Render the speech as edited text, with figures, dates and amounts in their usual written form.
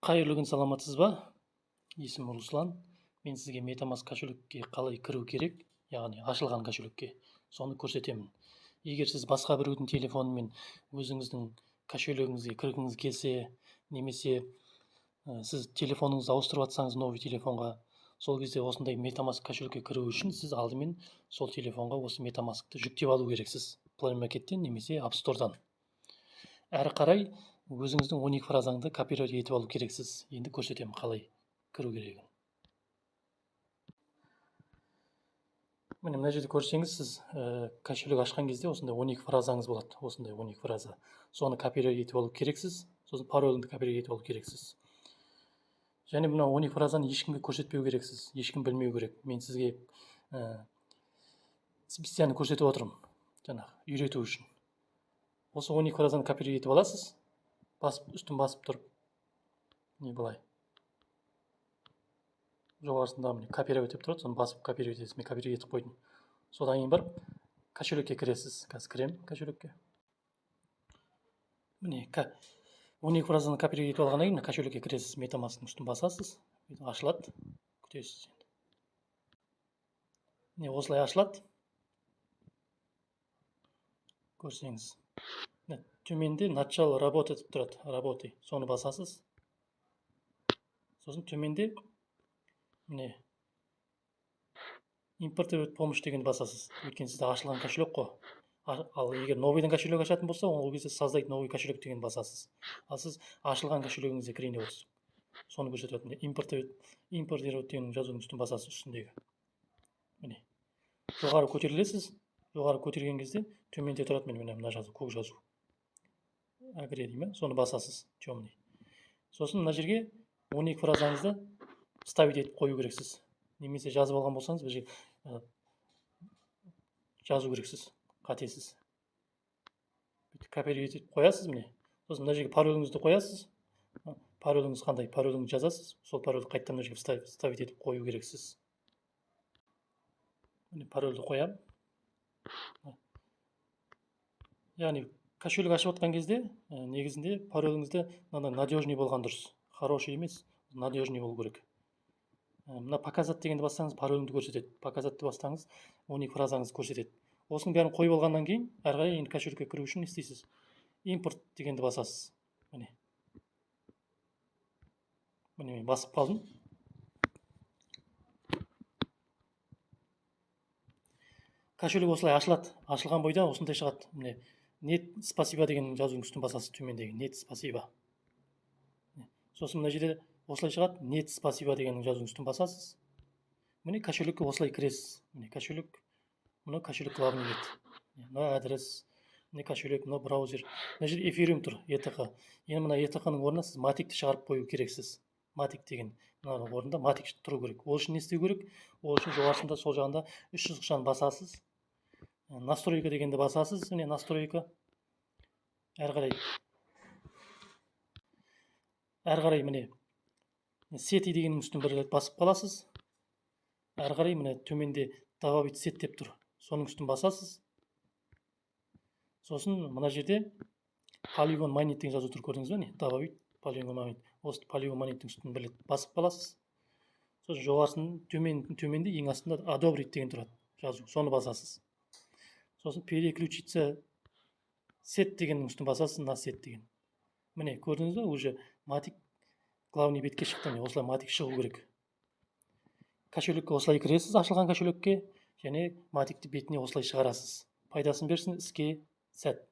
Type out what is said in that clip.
Қайырлы күн, саламатсыз ба? Есімім Руслан. Мен сізге MetaMask кошелекке қалай кіру керек, яғни ашылған кошелекке, соны көрсетемін. Егер сіз басқа біреудің телефонымен өзіңіздің кошелегіңізге кіргіңіз келсе, немесе сіз телефоныңызды ауыстырып жатсаңыз новый телефонға, сол кезде осындай MetaMask кошелекке кіру үшін сіз алдымен сол телефонға осы MetaMask'ты жүктеп алу керексіз Play Market'тен немесе App Store'дан. Әрі қарай өзіңіздің 12 фразаңды копировать етіп алу керексіз. Енді көрсетемін қалай кіру керегін. Міне, мына жерде көрсеңіз, сіз кошелек ашқан кезде осындай 12 фразаңыз болады. Осындай 12 фраза. Соны копировать етіп алу керексіз. Сосын пароліңді копировать етіп алу керексіз. Және мына 12 фразаны ешкімге көрсетпеу керексіз. Ешкім білмеу керек. Мен сізге специально көрсетіп отырмын, жаңағы үйрету үшін. Осы 12 фразаны копировать етіп аласыз. Басып, үстін басып тұрып, не былай. Жоғарысында міне копировать деп тұрады, соны басып копировать етесіз. Мен копировать етіп қойдым. Содан кейін барып кошелекке кіресіз. Қазір кіремін кошелекке. Міне, 12 фразаны копировать етіп алғаннан кейін кошелекке кіресіз. MetaMask'ның үстін басасыз, ашылады, күтесіз енді. Міне, осылай ашылады. Көрсеңіз, міне, төменде начало работы деп тұрады, работы, соны басасыз. Сосын төменде міне импортировать помощь дегенді басасыз. Өйткені сізде ашылған кошелек қой. Ал егер новыйдан кошелек ашатын болса, ол кезде создать новый кошелек деген басасыз. Ал сіз ашылған кошелегіңізге кірейін деп отырсыз. Соны көрсетіп жатыр. Импортировать деген жазудың үстін басасыз, үстіндегі. Міне. Жоғары көтерілесіз. Жоғары көтерген кезде төменде тұрады міне, міне мына жазу, көк жазу. Agree дей ме? Соны басасыз, темный. Сосын мына жерге 12 фразаңызды вставить етіп қою керексіз. Немесе жазып алған болсаңыз, бұл жерге жазу керексіз, қатесіз. Бүйтіп копировать етіп қоясыз міне. Сосын мына жерге пароліңізді қоясыз. Пароліңіз қандай? Пароліңізді жазасыз. Сол парольді қайтадан мына жерге вставить етіп қою керексіз. Міне, парольді қоямын. Яғни кошелек ашып отқан кезде негізінде пароліңізді мынандай надежный болған дұрыс. Хороший емес, надежный болу керек. Мына показать дегенді бассаңыз, пароліңді көрсетеді. Показатьты бассаңыз, 12 фразаңызды көрсетеді. Осының бәрін қойып алғаннан кейін әрі қарай енді кошелекке кіру үшін не істейсіз? Импорт дегенді басасыз. Міне. Міне, мен басып қалдым. Кошелек осылай ашылады. Ашылған бойда осындай шығады. Міне, нет спасибо деген жазудың үстін басасыз, төмендегі нет спасибо. Сосын мына жерде осылай шығады, нет спасибо деген жазудың үстін басасыз. Міне, кошелекке осылай кіресіз. Міне, кошелек, мына кошелек главный бет. Мына адрес, міне кошелек, мына браузер. Мына жерде эфириум тұр, ETH. Енді мына ETH-ның орнына сіз матикті шығарып қою керексіз. Матик деген мына орнында матик тұру керек. Ол үшін не істеу керек? Ол үшін жоғарысында сол жағында үш сызықшаны басасыз. Настройка дегенді басасыз. Міне, настройка. Әрі қарай. Әрі қарай міне сети дегеннің үстін бір рет басып қаласыз. Әрі қарай міне төменде добавить сеть деп тұр. Соның үстін басасыз. Сосын мына жерде Polygon Mainnet деген жазу тұр, көрдіңіз бе? Не? Добавить Polygon Mainnet. Осы Polygon Mainnet'тің үстін бір рет басып қаласыз. Сосын жоғарысын төменде ең астында одобрить деген тұрады жазу. Соны басасыз. Сосын переключиться сеть дегеннің үстін басасыз, на сеть деген. Міне, көрдіңіз бе? Уже матик главный бетке шықты. Міне, осылай матик шығу керек. Кошелекке осылай кіресіз, ашылған кошелекке, және матикті бетіне осылай шығарасыз. Пайдасын берсін, іске сәт.